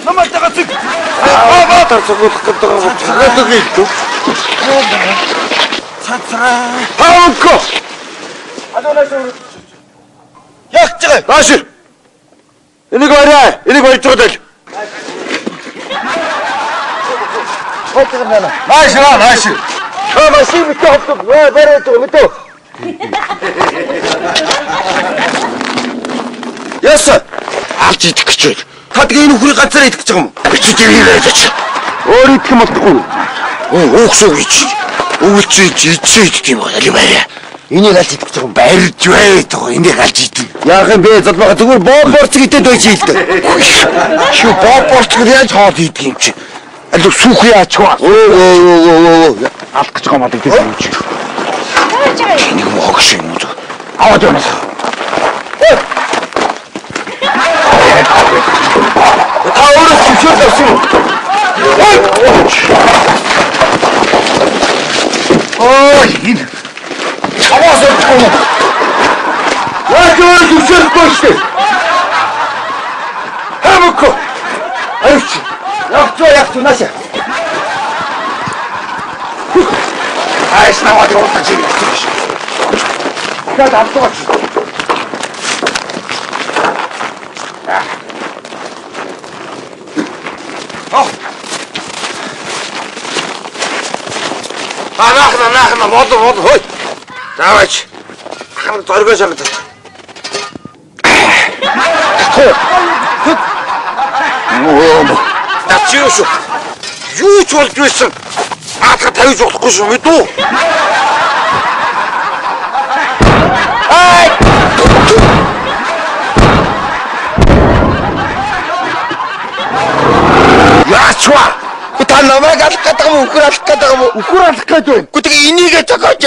Намайг дагаацыг. Аа тар цогцолох гэдэг юм. Цагаадаг илүү. Цацраа. Хавко. Адонаас яг чиг. Нааш. Энийг бариа. Энийг барьж байгаа даа. Хот гэнэ. Нааш наа нааш. Аа машин битээ хавдаг. Бариад байгаа мэдээ. Яса. Алж идэх гэж байна. Та тэгээ энэ үхрийг газар идэх гэж байгаа юм уу? Би чи тэр хийж ач. Өөр идэх юм болтгүй. Өөхсөө гэж. Өвөлч ичээ идэх юм байна. Аль бариа. Энийг алж идэх гэж байгаа юм. Барьж бай тоо. Энийг алж идэх. Яах юм бэ? Золбоо зүгээр боо борцог идэд байж л дээ. Чи боо борцог яаж хоол идэх юм чи? Аль сүх яач вэ? Өө. Алах гэж байгаа юм аа гэдэг юм чи. Энийг мог шиг юм уу? Аваад явна. Та өөрөө зөвшөөрөл авсан юм уу? Ой, энэ чамаас олдохгүй юм. Яаж өөрөө зөвшөөрөхгүй шүү дээ. Хамаагүй. Авч. Явцоо явцоо наашаа. Айс наваад явуулах чи. Тэгээд авдаг. Наахна мод хой. Заавач. Ахна зоргоо шалгаж. Нөө. Наач юу шүү. Юу ч болж байсан. Наадах тавьж болохгүй шүү мэдүү. Ай! Яач вэ? Та намайг алах гэдэг юм, үхэр алах гэдэг юм уу? Үхэр алах гэдэг юм. Гэхдээ тэгээ энийгээ зохиож.